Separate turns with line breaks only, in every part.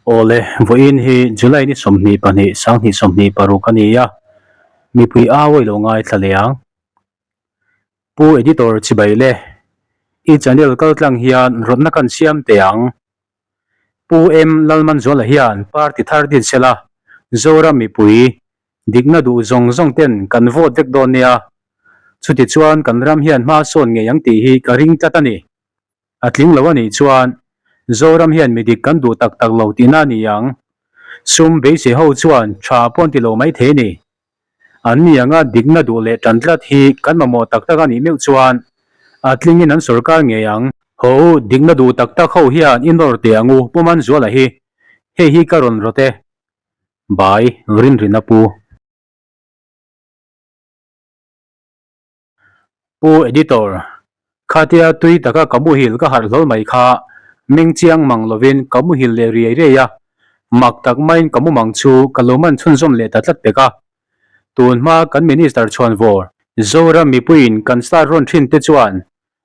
Awle, vawiin hi July ni 22, 2026 a ni a, mipui au a ilo ngaithla leh ang. Pu Editor Chibai le, i channel kaltlang hian rawtna kan siam teh ang. Pu M Lalmanzuala hian party thar din sela, Zoram mipui dikna duh zawng zawng ten kan vote vek dawn nia. Chutichuan kan ram hian hma sawn ngei ang tih hi ka ring tlat a ni. A tling lo a nih chuan Zoram hian mi dik kan duh tak tak lo tihna a ni ang. Sum beisei ho chuan tha pawh an ti lo mai thei a ni. An ni anga dikna duh leh tan tlat hi kan mamawh tak tak a nih meuh chuan a tlingin an sorkar ngei ang. Haw u, dikna duh tak tak ho hian i nawr teh ang u, Pu Manzuala hi. Hei hi ka rawn rawt e. Bai, Rinrina pu. Pu Editor, khatia tui taka ka muhil ka harh hlawl mai kha meng chiang mang lovin ka muhil leh riai riai a, mak tak maiin ka mumang chu ka lo man chhunzawm leh ta tlat pek a. Tun hma kan Minister chhuanvawr, Zoram mipuiin kan star rawn thin te chuan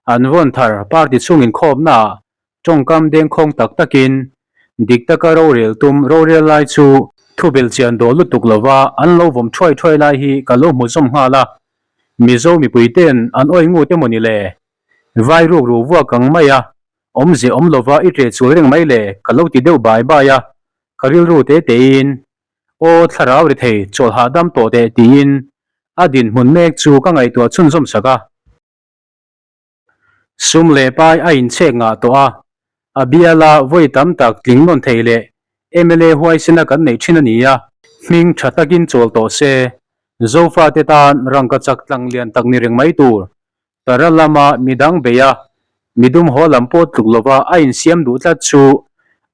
an vawn thar party chhung inkhawmnaah Tawngkam dengkhawng tak takin dik taka rorel tum rorel lai chu thu belchian dawl lutuk lova an lo vawm thuai thuai lai hi ka lo hmu zawm nghal a. Mizo mipui ten an awi ngut emaw ni le? Vai ruk ru vuak ang mai a, awmze awm lova i ṭe chul reng mai le ka lo ti deuh bai bai a, ka rilru te tein aw thlarau ri thei chawlh hahdam tawh teh tiin a dinhmun mek chu ka ngaihtuah chhunzawm sak a. Sum leh pai a inchhek ngah tawh a, a biala vawi tam tak tling nawn thei leh mla huaisena kan neih thin a ni a, hming tha takin chawl tawh se, Zofate tan rangka chak tlang lian tak ni reng mai tur. Tara lama midang bei a, midum haw lam pawh tluk lova a insiam duh tlat chu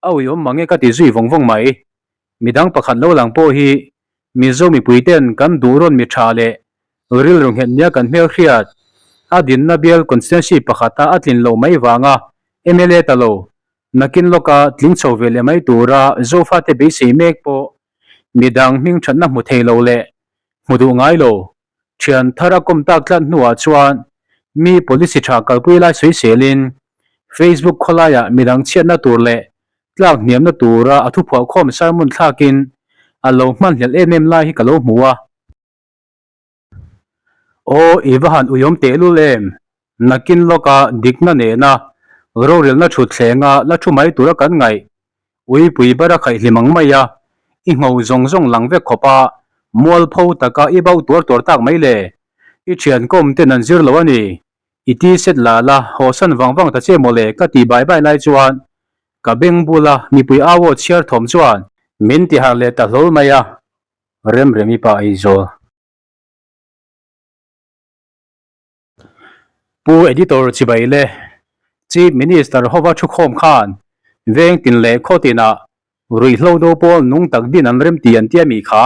a uiawm mange ka ti zui vawng vawng mai. Midang pakhat lo lang pawh hi Mizo mipui ten kan duh rawn mi tha leh rilru nghet nia kan hmelhriat a dinna bial constituency pakhata a tlin loh mai vanga mla ta lo nakin lawka tling chho ve leh mai tura Zofate beisei mek pawh midang hming thatna hmu thei lo leh hmu duh ngai lo Thian thar a kawm tak tlat hnuah chuan mi policy tha kalpui lai sawiselin Facebook khawlaiah midang chhiatna tur leh tlak hniamna tura a thuphuah khawm sermon thlakin a lo hmanhlelh em em lai hi ka lo hmu a. Aw i va han uiawm tehlul em? Nakin lawka dikna nena rorelna thutthleng a la thu mai tura kan ngaih Uipui ber a khaihhlim ang mai a, i ngho zawng zawng lang vek khawp a, mualpho taka i bauh tuar tuar tak mai le. I thian kawm ten an zir lo a ni. I ti set la la, hawsan vang vang ta che maw le ka ti bai bai lai chuan ka beng bula mipui au aw chhiar thawm chuan min ti harh leh ta hlawl mai a, Remremi pa Aizawl. Pu Editor Chibai le Chief Minister hova thukhawm khan veng tin leh khaw tinah ruihhlo do pawl nung tak din an rem ti an tia mi kha.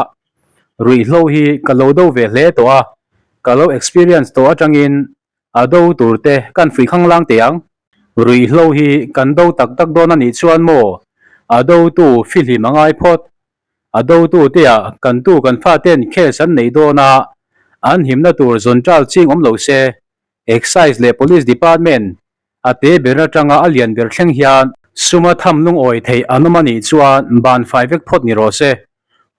Ruihhlo hi ka lo do ve hle tawh a, ka lo experience tawh atangin a do tur te kan fuih khanglang teh ang. Ruihhlo hi kan do tak tak dawn a nih chuan maw a dotu fihlim a ngai phawt. A dotute-ah kan tu kan faten case an neih dawn a, an himna tur zawn ṭal ching awm lo se, Excise leh Police Department a te ber aṭanga a lian ber thleng hian suma tham lungawi theih an awm a nih chuan ban fai vek phawt ni rawh se.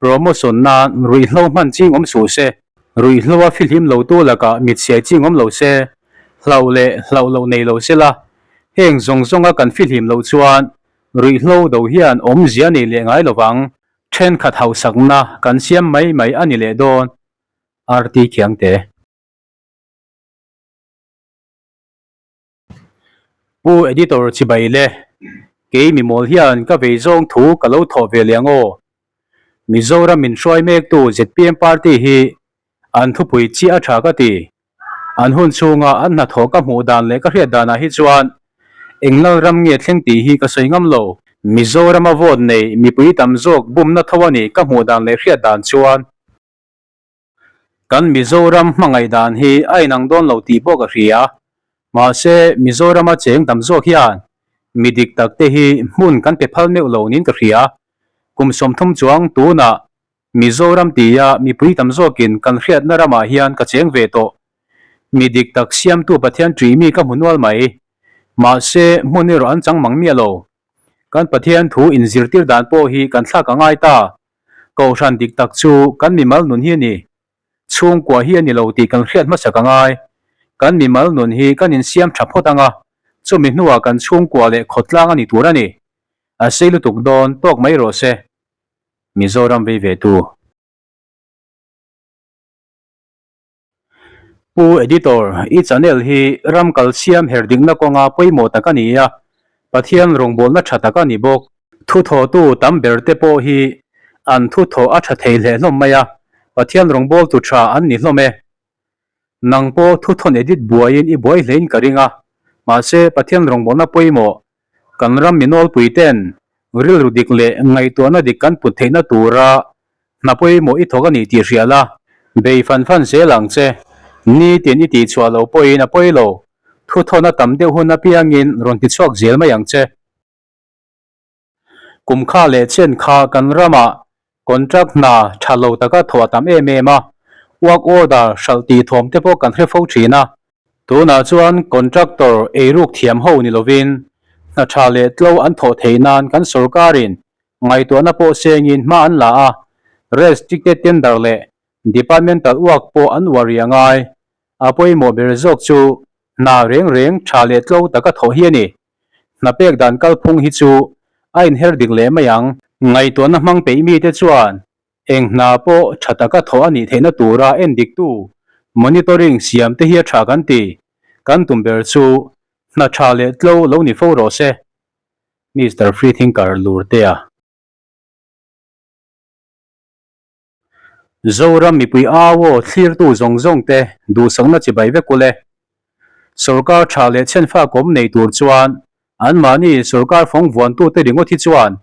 Promotion nan ruihhlo hman ching awm suh se, ruihhlo a fihlim lotu lakah mitchhiai ching awm lo se, hlauh leh hlauh loh nei lo sela, heng zawng zawnga kan fihlim loh chuan Ruihhlo do hian awmzia nei leh ngai lovang, thenkhat hausakna kan siam mai mai a ni leh dawn, RT Khiangte. Pu Editor Chibai le, kei mimawl hian ka vei zawng thu ka lo thawh ve leh ang aw. Mizoram min hruai mektu zpm party hi an thupui chiah a tha ka ti. An hun chhunga an hnathawh ka hmuh dan leh ka hriat danah hi chuan eng lal ram nge thleng tih hi ka sawi ngam lo. Mizorama vote nei mipui tam zawk bumna tho a ni ka hmuh dan leh hriat dan chuan. Kan Mizoram hmangaih dan hi a inang dawn lo tih pawh ka hria. Mahse, Mizorama cheng tam zawk hian mi dik tak te hi hmun kan pe phal meuh lo niin ka hria. Kum 30 chuang tunah Mizoram tia mipui tam zawkin kan hriatna ramah hian ka cheng ve tawh. Mi dik tak siamtu Pathian ṭih mi ka hmu nual mai. Mahse, hmun erawh an chang mang miah lo. Kan Pathian thu inzirtir dan pawh hi kan thlak a ngai ta. Kohhran dik tak chu kan mimal nun hi a ni. Chhungkua hi a ni lo tih kan hriat hmasak a ngai. Kan mimal nun hi kan insiam tha phawt ang a, chumi hnuah kan chhungkua leh khawtlang a ni tur a ni. A sei lutuk dawn tawk mai rawh se. Mizoram vei ve tu. Pu Editor, i channel hi ram kal siam her dikna kawnga pawimawh tak a ni a, Pathian rawngbawlna tha tak a ni bawk. Thuthawhtu tam ber te pawh hi an thuthawh a tha thei hle hlawm mai a, Pathian rawngbawltu tha an ni hlawm e. Nang pawh thuthawn edit buaiin i buai hlein ka ring a, mahse Pathian rawngbawlna pawimawh kan ram mi nawlpui ten rilru dik leh ngaihtuahna dik kan put theihna tura hna pawimawh i thawk a ni tih hria la, bei fan fan zel ang che. Nitin i tihchhuah loh pawhin a pawi lo, thuthawn a tam deuh hun apiangin rawn tichhuak zel mai ang che. Kum kha leh chen kha kan ramah contract hna tha lo taka thawh a tam em em a, work order hralh tih thawm te pawh kan hre fo thin a. Tunah chuan contractor eiruk thiam ho ni lovin hna tha leh tlo an thawh theih nan kan sorkarin ngaihtuahna pawh sengin hma an la a, restricted tender leh departmental work pawh an uar rih a ngai. A pawimawh ber zawk chu hna reng reng tha leh tlo taka thawh hi a ni. Hna pek dan kalphung hi chu a inher dik leh mai ang. Ngaihtuahna hmang peih mite chuan eng hna pawh tha taka thawh a nih theihna tura en diktu, monitoring, siam te hi a tha kan ti. Kan tum ber chu hna tha leh tlo lo ni fo rawh se. Mister Freethinker Lurtea. Zoram mipui au aw thlirtu zawng zawng te duhsakna chibai vek ule. Sorkar tha leh chhenfa kawm nei tur chuan anmahni sorkar fawng vuantute ringawt hi chuan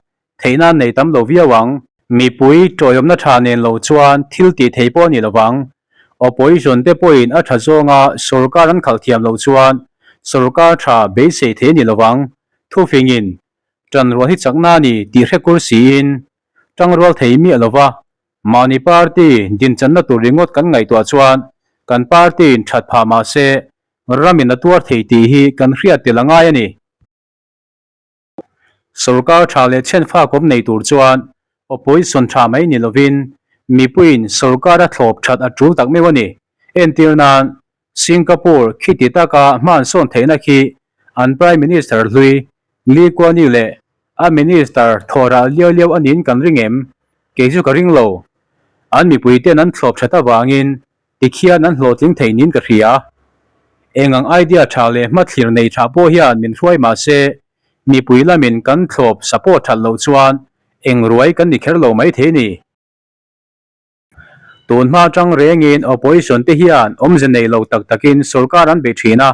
theihna an nei tam lo viau ang. Mipui tawiawmna tha nen lo chuan thil tih thei pawh a ni lovang. Opposition te pawhin a tha zawnga sorkar an khalh thiam loh chuan sorkar tha beisei thei a ni lovang. Thufingin, Tanrual hi chakna a ni tih hre kur siin Tangrual thei miah lova mahni party dinchanna tur ringawt kan ngaihtuah chuan kan party in that phah mah se ramin a tuar thei tih hi kan hriat tel a ngai a ni. Sorkar tha leh chhenfak awm nei tur chuan opposition tha mai ni lovin mipuiin sorkar a thlawp that a tul tak meuh a ni. Entir nan Singapore khiti taka hman sawn theihna khi an Prime Minister hlui Lee Kuan Yew leh a Minister thawhrah liau liau a niin kan ring em? Kei chu ka ring lo. An mipuite'n an thlawp that avangin tikhian an hlawhtling thei niin ka hria. Eng ang idea tha leh hmathlir nei tha pawh hian min hruai mah se mipui lamin kan thlawp support that loh chuan eng ruai kan ni kher lo mai thei ni. Tun hma atang rengin opposition te hian awmze nei lo tak takin sorkar an bei thin a,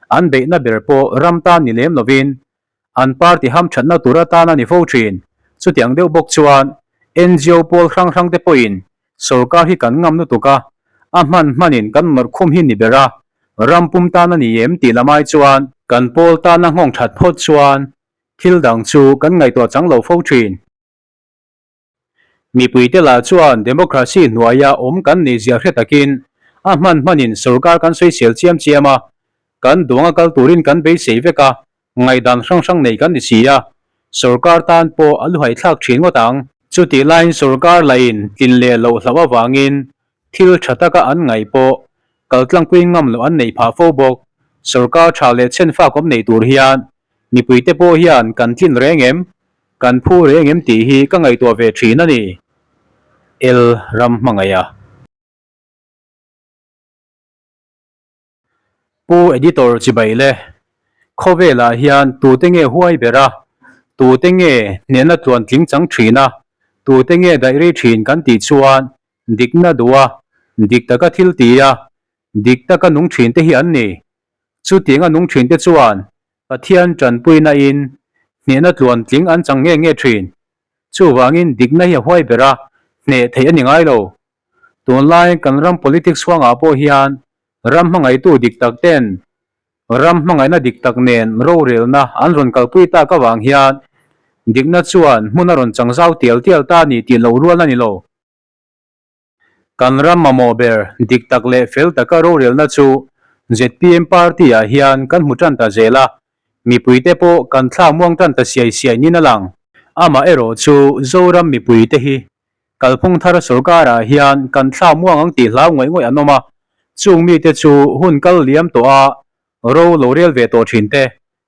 an beihna ber pawh ram tan ni lem lovin an party hamthatna tur atan a ni fo thin. Chutiang deuh bawk chuan NGO pawl hrang hrang te pawhin sorkar hi kan ngam lutuk a, a hman hmanin kan nawrh khum hi ni ber a, ram pum tan a ni em tih lamai chuan kan pawl tana nghawng that phawt chuan thil dang chu kan ngaihtuah chang lo fo thin. Mipuite lah chuan democracy hnuaia awm kan nih zia hre takin a hman hmanin sorkar kan sawisel chiam chiam a, kan duanga kal turin kan beisei vek a, ngaihdan hrang hrang nei kan ni si a, sorkar tan pawh a luhaithlak thin ngawt ang. Chutih laiin sorkar lahin tlin leh loh hlauh avangin thil tha taka an ngaih pawh kaltlangpui ngam loh an neih phah fo bawk. Sorkar tha leh chhenfak awm nei tur hian mipuite pawh hian kan tlin reng em? Kan phu reng em tih hi ka ngaihtuah ve thin a ni. El ram hmangaih a. Pu Editor chibai le, khawvelah hian tute nge huai ber a, tute nge hnehna tluan tling chang thin a, tute nge daih rei thin kan tih chuan dikna duh a, dik taka thil ti a, dik taka nung thin te hi an ni. Chutiang a nung thin te chuan Pathian tanpuina in hnehna tluan tling an chang nge nge thin. Chuvangin dikna hi a huai ber a, hneh theih a ni ngai lo. Tunlai kan ram politics huangah pawh hian ram hmangaihtu dik tak ten ram hmangaihna dik tak nen rorelna an rawn kalpui tak avang hian dikna chuan hmun a rawn chang zau tial tial ta ni tih loh rual a ni lo. Kan ram mamawh ber dik tak leh fel taka rorelna chu zpm party ah hian kan hmu tan ta zel a. Mipuite pawh kan thlak muang tan ta siai siai niin a lang. Amah erawh chu Zoram mipuite hi kalphung thar sorkarah hian kan thlak muang ang tih hlau ngawih ngawih an awm a, chung mite chu hun kal liam tawh a ro lo rel ve tawh thin te,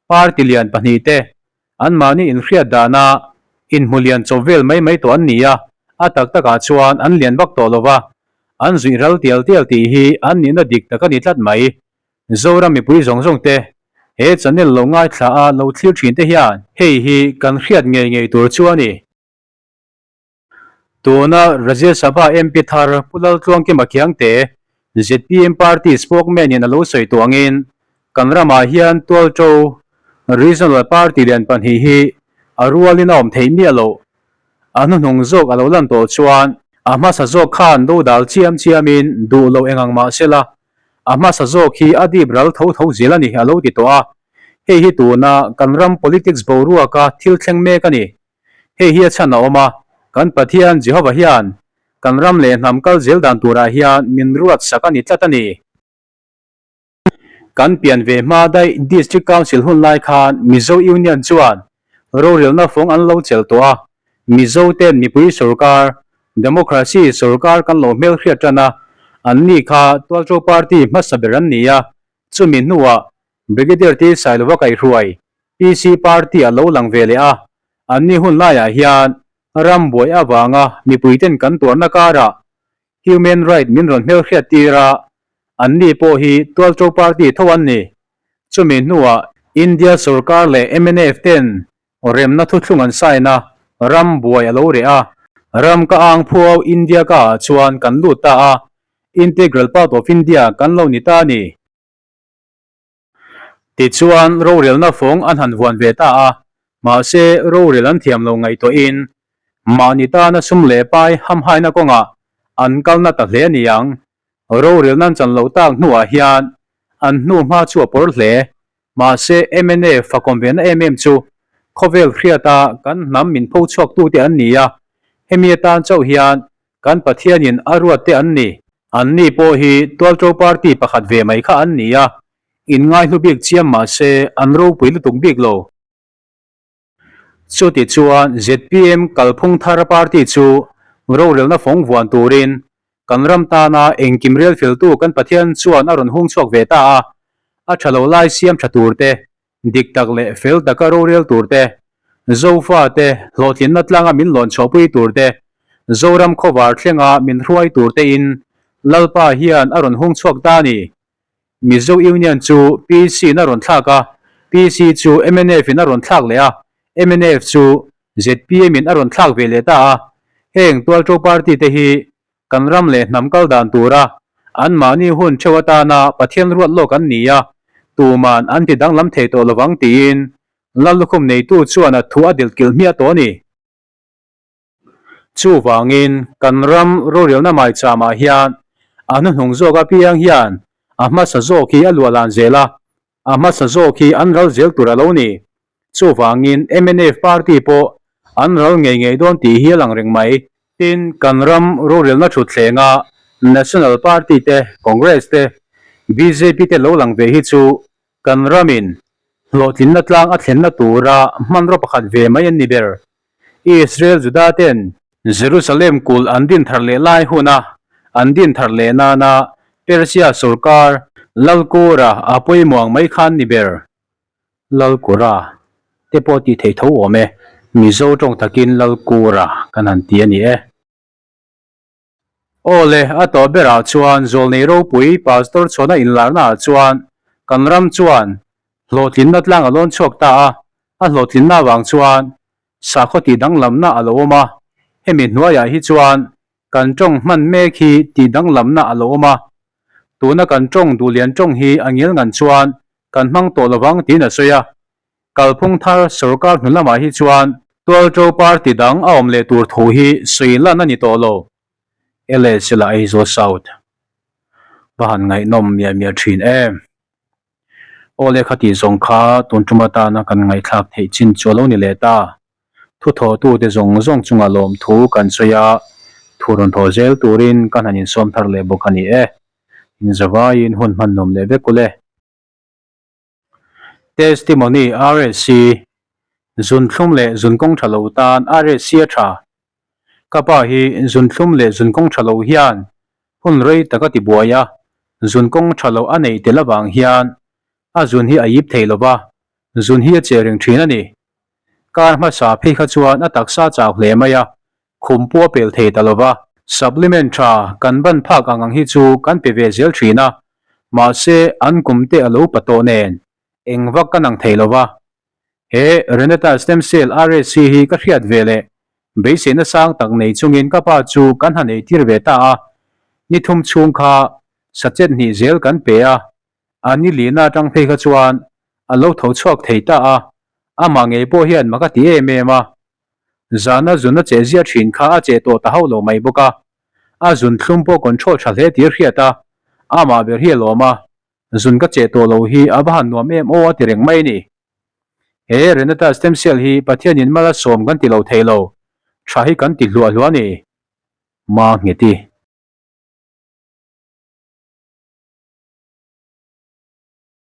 party lian pahnihte anmahni inhriat dana inhmu lian chawp vel mai mai tawh an ni a, a tak takah chuan an lian vak tawh lo va, an zuih ral tial tial tih hi an nihna dik tak a ni tlat mai. Zoram mipui zawng zawng te, he channel lo ngaithla a lo thlir thin te hian hei hi kan hriat ngei ngei tur chu a ni. Tuna Rajya Sabha MP thar Pu Laltluangkima Khiangte, zpm party spokesman in a lo sawi tawh angin kan ramah hian Tualto Regional Party lian pahnih hi a rualin a awm theih miah loh. A hnuhnung zawk a lo lan tawh chuan a hmasa zawk khan do dal chiam chiamin duh loh engang mah sela A hmasa zawk hi a dip ral tho tho zel a ni a lo ti tawh a. Hei hi tuna kan ram politics boruaka thil thleng mek a ni. Hei hi a chhan a awm a, kan Pathian Jehovah hian kan ram leh hnam kal zel dan turah hian min ruat sak a ni tlat a ni. Kan pian ve hma daih District Council hun lai khan Mizo Union chuan rorelna fawng an lo chelh tawh a, Mizo ten mipui sorkar, Democracy sorkar kan lo hmelhriat tan a, an ni kha Tualṭo Party hmasa ber an ni a, chumi hnuah Brigadier T Sailova kaihhruai PC Party a lo lang ve leh a, an ni hun laiah hian ram buai avanga mipui ten kan tuarna karah Human Right min rawn hmelhriat tir a, an ni pawh hi Tualṭo Party tho an ni. Chumi hnuah India sorkar leh mnf ten remna thuthlung an sign a, ram buai a lo reh a. Ram ka ang phuau India ka ah chuan kan lut ta a, integral part of India kan lo ni ta a ni. Tichuan rorelna fawng an han vuan ve ta a, mahse rorel an thiam lo ngaihtuahin mahni tana sum leh pai hamhaina kawngah an kalna ta hle a ni ang. Rorel nan chan loh tak hnuah hian an hnu hma chu a pawr hle. Mahse mnf fakawm ve na em em chu khawvel hriata kan hnam min pho chhuak tute an ni a, hemi atan chauh hian kan Pathianin a ruat te an ni. An ni pawh hi Tualṭo party pakhat ve mai kha an ni a, inngaihlu bik chiam mahse an ropui lutuk bik lo. Chuti chuan zpm kalphung thar party chu rorelna fawng vuan turin kan ram tana engkim rel feltu kan Pathian chuan a rawn hung chhuak ve ta a, a tha lo lai siam tha tur te, dik tak leh fel taka rorel tur te, Zofa te hlawhtlinna tlanga min lawn chhuahpui tur te, Zoram khawvar thlenga min hruai tur tein Lalpa hian a rawn hung chhuak ta a ni. Mizo Union chu PC in a rawn thlak a, PC chu mnf in a rawn thlak leh a, mnf chu zpm in a rawn thlak ve leh ta a. Heng Tualṭo Party te hi kan ram leh hnam kal dan tura anmahni hun theuh atana Pathian ruat lawk an ni a, tuman an ti danglam thei tawh lovang tiin Lallukhum neitu chuan a thu a dilhkilh hmiah tawh a ni. Chuvangin, kan ram rorelna maichamah hian a hnuhnung zawk apiang hian a hmasa zawk hi a luahlan zel a, a hmasa zawk hi an ral zel tur a lo ni. Chuvangin, mnf party pawh an ral ngei ngei dawn tih hi a lang reng mai. Tin, kan ram rorelna thutthlenga National Party te, Congress te, bjp te lo lang ve hi chu kan ramin hlawhtlinna tlang a thlenna tura hmanraw pakhat ve mai an ni ber. Israel Juda ten Jerusalem kulh an din thar leh lai huna an din thar leh nana Persia sorkar Lalkura a pawimawh ang mai khan ni ber. Lalkura te pawh tih theih tho awm e, Mizo tawng takin Lalkura kan han ti a ni e. Aw le, a tawh berah chuan Zawlnei ropui Pastor chhuahna inlarna ah chuan kan ram chuan hlawhtlinna tlang a lawn chhuak ta a, a hlawhtlinna avang chuan sakhaw tih danglamna a lo awm a, hemi hnuaiah hi chuan kan tawng hman mek hi tih danglamna a lo awm a, tuna kan tawng duhlian tawng hi a ngil ngan chuan kan hmang tawh lovang tiin a sawi a. Kalphung thar sorkar hnu lamah hi chuan Tualṭo party dang a awm leh tur thu hi sawi lan a ni tawh lo. LAC la Aizawl South va han ngaihnawm miah miah thin em. Aw lehkha tih zawng kha tun tum atana kan ngaihthlak theih chin chu a lo ni leh ta. Thuthawhtute zawng zawng chunga lawmthu kan sawi a, thu rawn thaw zel turin kan han insawm thar leh bawk a ni e. Inzavaiin hun hman nuam leh vek ule. Testimony RSC, Zunthlum leh zunkawng tha lo tan RSC a tha. Ka pa hi zunthlum leh zunkawng tha lo hian hun rei tak a ti buai a, zunkawng tha lo a neih tel avang hian a zun hi a ip thei lo va, zun hi a che reng thin a ni. Kar hmasa phei kha chuan a taksa chau hle mai a, khum pawh a pel thei ta lo va. Supplement tha kan ban phak ang ang hi chu kan pe ve zel thin a, mahse an kum te a lo pa tawh nen eng vak ka nang thei lo va. He Renata Stem Cell RSC hi ka hriat ve leh beiseina sang tak nei chungin ka pa chu kan han eitir ve ta a, ni thum chhung kha sachet hnih zel kan pe a, a ni lihna atang phei kha chuan a lo tho chhuak thei ta a, amah ngei pawh hian mak a ti em em a. Zana zun a cheh ziah thin kha a cheh tawh ta hauh lo mai bawk a, a zun thlum pawh control tha hle tih a hriat a, amah ber hi a lawm a, zun ka cheh tawh lo hi a va han nuam em aw a ti reng mai a ni. He Renata stem cell hi Pathianin mal a sawm kan ti lo thei lo, tha hi kan ti hluah hluah a ni. Ma Ngheti.